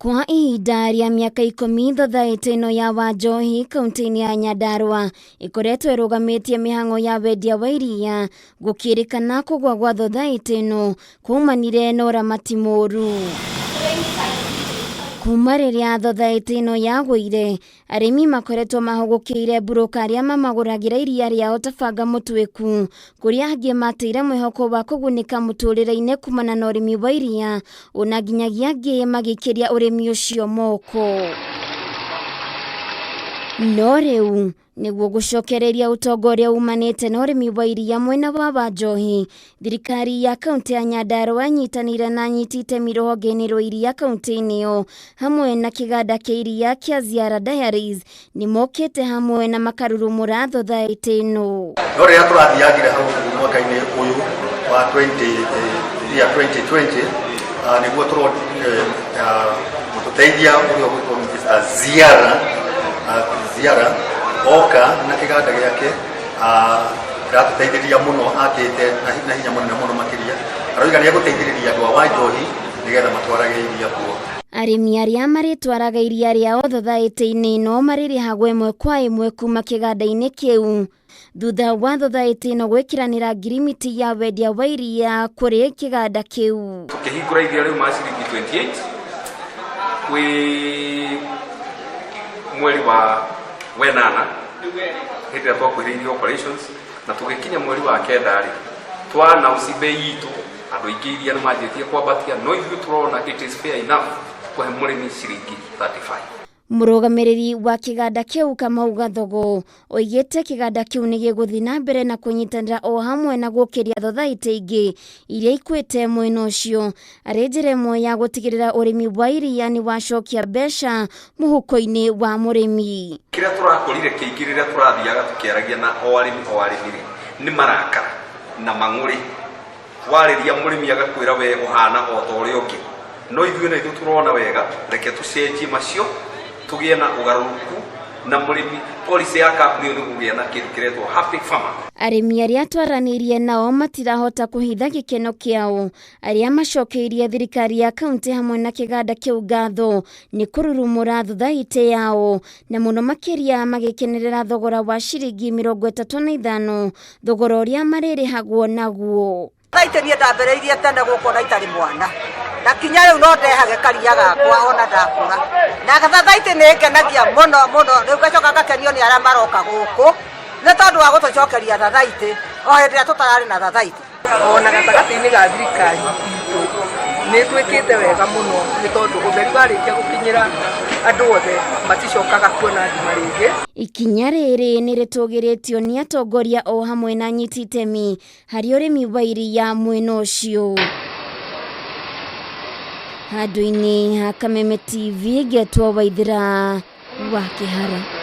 Kwa ihinda rĩa mĩaka ikũmi thothaitĩ ĩno ya Wanjohi kaunti-inĩ ya Nyandarua ĩkoretwo ĩrũgamĩtie mĩhang'o ya wendia wa iria gũkĩrĩkana kũgwa gwa thothaitĩ ĩno kwaumanire na ũramati mũru. Kuma rĩrĩa thothaitĩ ĩno yagũire, Arĩmi makoretwo mahũgũkĩire mburũka arĩa mamagũragĩra iria rĩao ta banga mũtuĩku, kũrĩa angĩ mateire mwĩhoko wa kũgunĩka mũtũrĩre-inĩ kumana na ũrĩmi wa iria, ona nginyagia angĩ magĩikĩria ũrĩmi ũcio moko. No rĩu nĩguo gũcokereria ũtonga ũrĩa umanĩte na ũrĩmi wa iria mwena wa Wanjohi, Thirikari ya kaunti ya Nyandarua ĩnyitanĩire na anyiti itemi rũhonge-inĩ rwa iria kaunti-inĩ ĩyo hamwe na kĩganda kĩa iria kĩa Ziara Diaries nĩ mokĩte hamwe na makarurumũra thothaitĩ ĩno. No rĩrĩa tũrathiangire hau mwaka-inĩ ũyũ wa 20, year 2020 nĩguo mũtũteithia ũrĩa ũgwĩtwo Mr. Ziara, Ziara oka na kĩganda gĩake Kĩratũteithĩrĩria mũno akĩte na hinya mũnene mũno makĩria. Aroiga nĩ egũteithĩrĩria andũ a Wanjohi nĩgetha matwarage iria kuo. Arĩmi arĩa marĩtwaraga iria rĩao thothaitĩ-inĩ ĩno marĩrĩhagwo ĩmwe kwa ĩmwe kuma kĩganda-inĩ kĩu thutha wa thothaitĩ ĩno gwĩkĩranĩra ngirimiti ya wendia wa iria kũrĩ kĩganda kĩu. Tũkĩhingũra iria rĩu ma ciringi 28 kwĩ mweri wa wenana hĩndĩ ĩrĩa twakuhĩrĩirie operations na tũgĩkinya mweri wa kenda rĩ twa announce bei itũ andũ aingĩ iria nĩ manjĩtie kwambatia no ithuĩ tũrona it is fair enough kũhe mũrĩmi ciringi 35. Mũrũgamĩrĩri wa kĩganda kĩu Kamau Gathogo oigĩte kĩganda kĩu nĩ gĩgũthiĩ na mbere na kũnyitanĩra o hamwe na gũkĩria thothaitĩ ingĩ iria ikuĩte mwena ũcio arĩ njĩra ĩmwe ya gũtigĩrĩra ũrĩmi wa iria nĩ wacokia mbeca mũhuko-inĩ wa mũrĩmi. Kĩrĩa tũrakorire kĩingĩ rĩrĩa tũrathiaga tũkĩaragia na o arĩmi o arĩmi rĩ, nĩ marakara na mang'ũrĩ. Warĩria mũrĩmi agakwĩra we ũhana o ta ũrĩa ũngĩ. No ithuĩ na ithuĩ tũrona wega, reke tũcenjie macio, tũgĩe na ũgarũrũku na mũrĩmi. Policy ya kambuni ĩyo nĩ kũgĩa na kĩndũ kĩretwo happy farmer. Arĩmi arĩa twaranĩirie nao matirahota kũhitha gĩkeno kĩao Arĩa macokeirie thirikari ya kaunti hamwe na kĩganda kĩu ngatho nĩ kũrurumũra thuthaitĩ yao na mũno makĩria magĩkenerera thogora wa ciringi 35 thogora ũrĩa marĩrĩhagwo naguo. Thaitĩ niĩ ndambĩrĩirie tene gũkũ na itarĩ mwana na kinya rĩu no ndehage karia gakwa ona ndakũra na thathaitĩ nĩ ngenagia mũno mũno rĩu ngacoka ngakenio nĩ arĩa maroka gũkũ nĩ tondũ wa gũtũcokeria thathaitĩ o hĩndĩ ĩrĩa tũtararĩ na thathaitĩ. Ona gatagatĩ-inĩ ga thirikari itũ nĩ ĩtwĩkĩte wega mũno nĩ tondũ ũtheri warĩkia gũkinyĩra andũ othe maticokaga kuona nduma rĩngĩ. Ikinya rĩrĩ nĩ rĩtũgĩrĩtio nĩ atongoria o hamwe na anyiti itemi harĩ ũrĩmi wa iria mwena ũcio. Handũ-inĩ ha Kameme TV ngetwo Waithĩra wa Kĩhara.